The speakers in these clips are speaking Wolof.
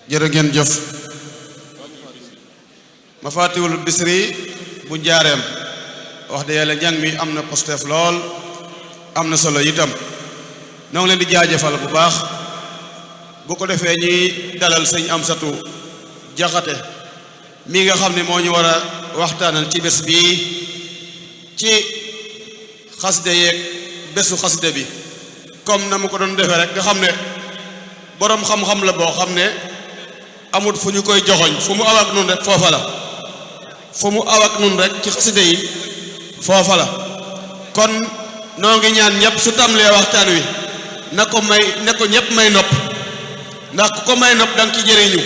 jërë ngeen jëf. Mafatihul Bichri bu njaareem wax de yàlla njàng mi am na posteef lool, am na solo itam. noo ngi leen di jaajëfal bu baax. bu ko defee ñuy dalal sëñ Amsatu Jaxate mi nga xam ne moo ñu war a waxtaanal ci bés bii ci xasida yeeg bésu xasida bi comme na mu ko doon defee rek nga xam ne boroom xam-xam la boo xam ne amut fu ñu koy joxoñ fu mu aw ak nun rek foofa la, fu mu aw ak nun rek ci xasida yi foofa la. kon noo ngi ñaan ñëpp su tàmlee waxtaan wi na ko ñëpp may nopp, ndax ku ko may nopp danga ci jëriñu.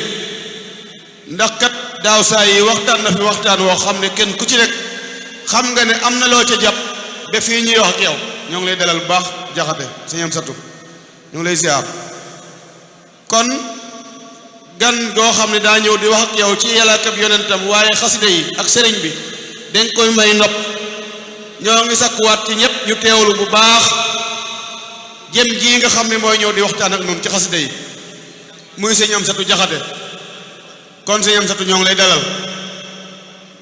ndax kat daaw saa yi waxtaan na fi waxtaan woo xam ne kenn ku ci nekk xam nga ne am na loo ca jàpp ba fii ñuy wax ak yow. ñoo ngi lay dalal bu baax Jaxate sëñ Amsatu ñu ngi lay siyaar. kon gan goo xam ne daa ñëw di wax ak yow ci yàlla ak yonentam waaye xasida yi ak sëriñ bi dañ koy may nopp. ñoo ngi sakkuwaat ci ñëpp ñu teewlu bu baax jëm ji nga xam ne mooy ñëw di waxtaan ak ñun ci xasida yi muy sëñ Amsatu Jaxate. kon sëñ Amsatu ñoo ngi lay dalal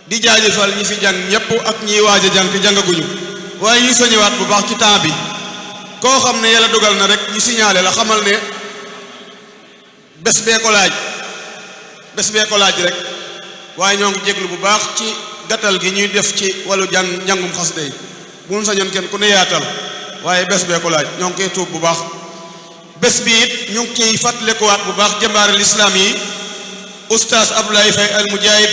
di jaajëfal ñi fi jàng ñëpp ak ñiy waaj a jàng te jàngaguñu, waaye ñuy soññewaat bu baax ci temps bi. koo xam ne yàlla dogal na rek ñu signalé la xamal ne bés bee ko laaj rek, waaye ñoo ngi jéglu bu baax ci gàttal gi ñuy def ci wàllu njàngum xasida yi. bu mu sañoon kenn ku ne yaatal, waaye bés bee ko laaj ñoo ngi koy tuub bu baax. bés bi it ñu ngi ciy fàttalikuwaat bu baax jàmbaari lislaam yi Oustaz Abdoulaye Faye al Mujahid